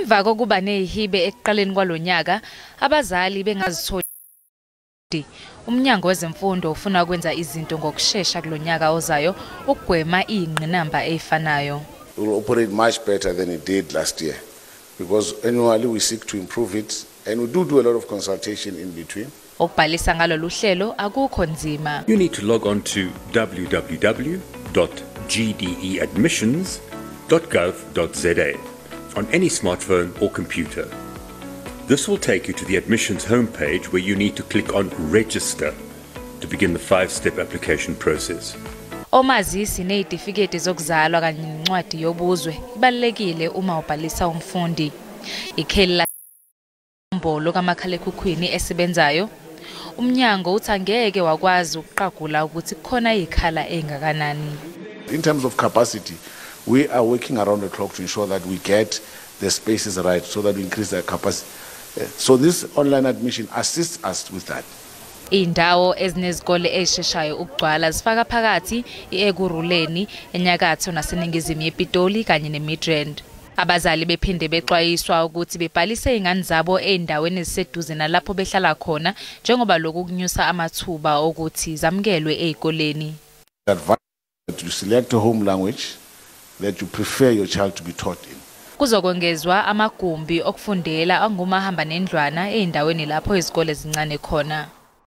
Emva kokuba nezihibe ekuqaleni kwalonyaka, abazali bengazitholi. Umnyango wezemfundo ufuna ukwenza izinto ngokushesha kulonyaka ozayo ukugwema izingqinamba ezifanayo. It will operate much better than it did last year because annually we seek to improve it and we do a lot of consultation in between. Ukubhalisa ngalolu hlelo akukho nzima. You need to log on to www.gdeadmissions.gov.za on any smartphone or computer. This will take you to the admissions homepage, where you need to click on Register to begin the 5-step application process. Omazisi nezitifiketi zokuzalwa kanye nencwadi yobuzwe ibalulekile uma ubhalisa umfundi. Ikheli lenombolo kamakhalekhukhwini esebenzayo. Umnyango uthi angeke wakwazi ukuqagula ukuthi kukhona izikhala ezingakanani. In terms of capacity, we are working around the clock to ensure that we get the spaces right so that we increase the capacity. So this online admission assists us with that. Indawo ezinezikole ezisheshayo ukugcwala zifaka phakathi iEkurhuleni enyakatho naseningizimu yePitoli kanye neMidrand. Abazali bephinde bexwayiswa ukuthi bebhalise izingane zabo ezindaweni eziseduze nalapho behlala khona, njengoba lokhu kunyusa amathuba okuthi zamukelwe ezikoleni. Advise that you select a home language that you prefer your child to be taught in. Kuzokwengezwa amagumbi okufundela angumahamba nendlwana ezindaweni lapho izikole zincane khona.